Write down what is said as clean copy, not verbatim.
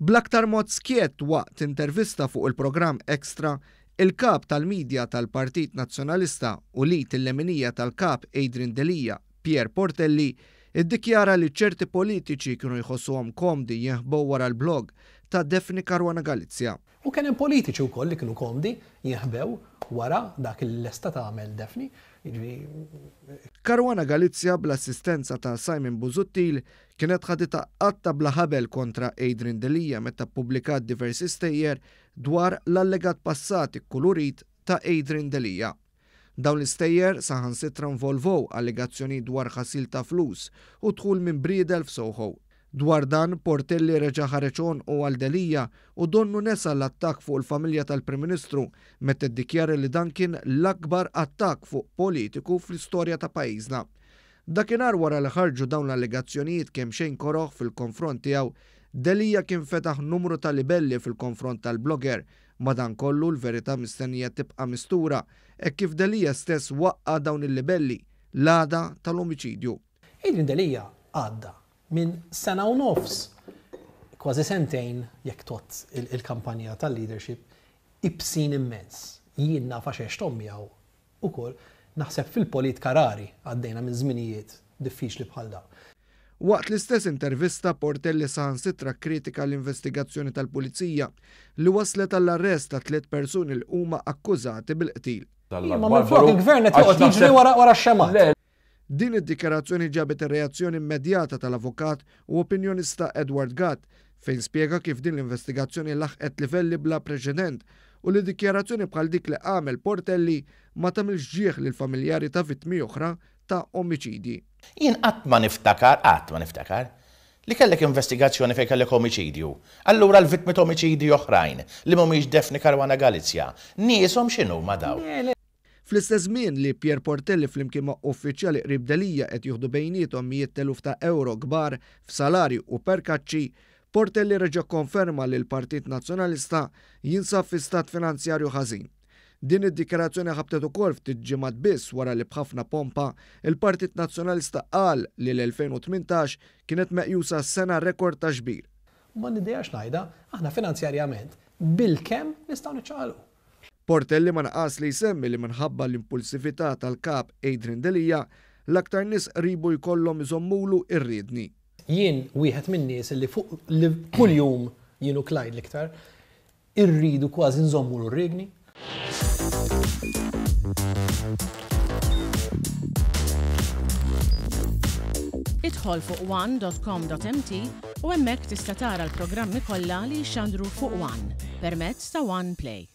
Bl-aktar mod skjett waqt intervista fuq il-programm Extra, il-Kap tal-Media tal-Partit Nazzjonalista u l-id il-leminija tal-Kap Adrian Delia, Pierre Portelli, iddikjara li ċerti politiċi kienu jħossuhom komdi jinħbew wara l-blog ta' Daphne Caruana Galizia. U kien hemm politiċi wkoll li kienu komdi jinħbew wara dak li lesta tagħmel Daphne, jiġifieri. Caruana Galizia bl-assistenza ta' Simon Busuttil kienet ħaditha qatta bla ħabel kontra Adrian Delia meta ppubblikat diversi stejjer dwar l-allegat passat ikkulurit ta' Adrian Delia. Dawn l-istejjer saħansitra involvow allegazzjonijiet dwar ħasil ta' flus u dħul minn briedel f'Soho. Dwar dan, Portelli reġa' ħareġ għonqu għal Delia u donnu nesa l-attakk fuq il-familja tal-Prim Ministru meta ddikjara li dan kien l-akbar attakk fuq politiku fl-istorja ta' pajjiżna. Dakinhar wara li ħarġu dawn l-allegazzjonijiet kemxejn koroh fil-konfront tiegħu, Delia kien fetaħ numru ta' libelli fil-konfront tal-blogger Madankollu, l-verità mistennija tibqa' mistura hekk kif Delia stess waqqa' dawn il-libelli l-għada tal-omiċidju. Adrian Delia għadda minn sena u nofs, kważi sentejn jekk tgħodd il-kampanja tal-leadership, ibsin immens. Jien naf għax għexthom miegħu Ukoll, naħseb fil-politka rari għaddejna minn żminijiet diffiċli bħal dawn. Waqt l-istess intervista, Portelli saħansitra kkritika l-investigazzjoni tal-Pulizija li wasslet għall-arrest ta' tliet persuni li huma akkużati bil-qtil. Imma minflok il-Gvern qed joqgħod jiġri wara x-xemgħat. Din id-dikjarazzjoni ġabet ir-reazzjoni immedjata tal-avukat u opinjonista Edward Gatt fejn spjega kif din l-investigazzjoni laħqet livelli bla preċedent u li dikjarazzjoni bħal dik li għamel Portelli ma tagħmilx ġieħ lill-familjari ta' vittmi oħra ta' omiċidji. Jien qatt ma niftakar, qatt ma niftakar, li kellek investigazzjoni fejn kellek omiċidju. Allura l-vittmi ta' omiċidji oħrajn li mhumiex Daphne Caruana Galizia, nieshom x'inhuma dawn? Fl-istess żmien li Pierre Portelli flimkien ma' uffiċjali qrib Delia qed jieħdu bejniethom mijiet t'eluf ta' ewro kbar f'salarju u perkaċċi, Portelli reġa' kkonferma li l-Partit Nazzjonalista jinsab fi stat finanzjarju ħażin. Din id-dikjarazzjoni ħabtet ukoll ftit ġimgħat biss wara li b'ħafna pompa l-Partit Nazzjonalista qal li l-2018 kienet meqjusa sena rekord ta' xbir. Ma niddejjaqx ngħidha, aħna finanzjarjament bilkemm nistgħu niċċaqalqu. Portelli ma naqas li jsemmi li minħabba l-impulsività tal-Kap Adrian Delia, l-aktar nies qribu jkollhom iżommulu r-riedni. Jien wieħed min-nies li fuq li kuljum jien u Clyde l-iktar irridu kważi nżommulu r-riegni. Idħol fuq one.com.mt u hemmhekk tista' tara l-programmi kollha li jixxandru fuq One permezz ta' One Play.